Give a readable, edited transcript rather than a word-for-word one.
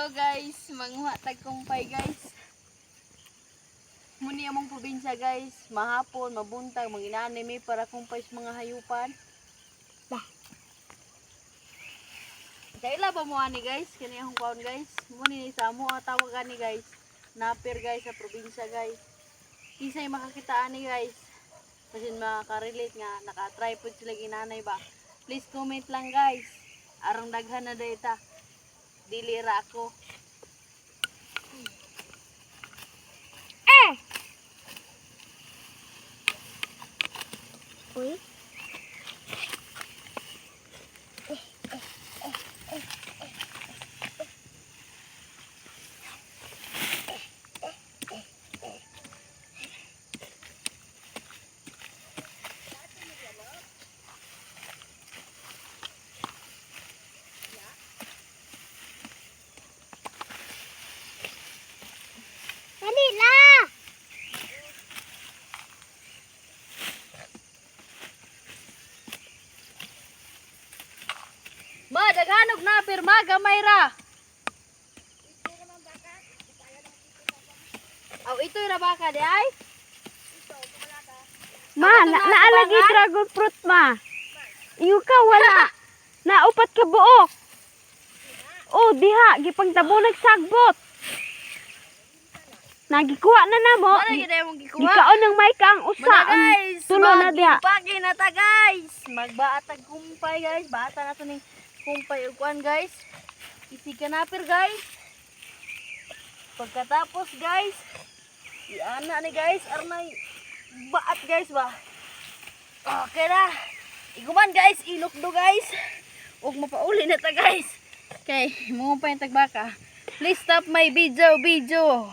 Go guys, manguha tag kumpay, guys. Muni among probinsya, guys, mahapon, mabuntag, manginani mi para kumpay sa mga hayupan. Bah. Kaila ba mo ani, guys? Kani akong kaon, guys. Muni ni sa amo ang tawag ani, guys. Napir, guys, sa probinsya, guys. Kisay makakita ani, guys. Basin makaka-relate nga naka-try pod sila ginanay ba. Please comment lang, guys. Arong daghan na data. Dili ra ako. Eh! Uy. Dali la! Ma, daghanog na pirma gamay ra. Aw, ito'y ra baka di ay? Ma, na naalagi dragon fruit, ma. Iyo ka wala. Naupat ka buok. Oh, diha gipangtabo nagsagbot. Nagikuha na namo. Wala gyud mong gikuha. Gikaon ng may ang usa. Muna Ang guys, tulo na diha. Magpagi na ta, guys. Magbaatag kumpay, guys. Baata na to ning kumpay ug kuan, guys. Isig kanapir, guys. Pagkatapos, guys, iana ni, guys, arnay baat, guys, ba. Okay na. Iguman, guys, ilok do, guys. Ug mapauli na ta, guys. Kay mo pa yung tagbaka. Please stop my video video.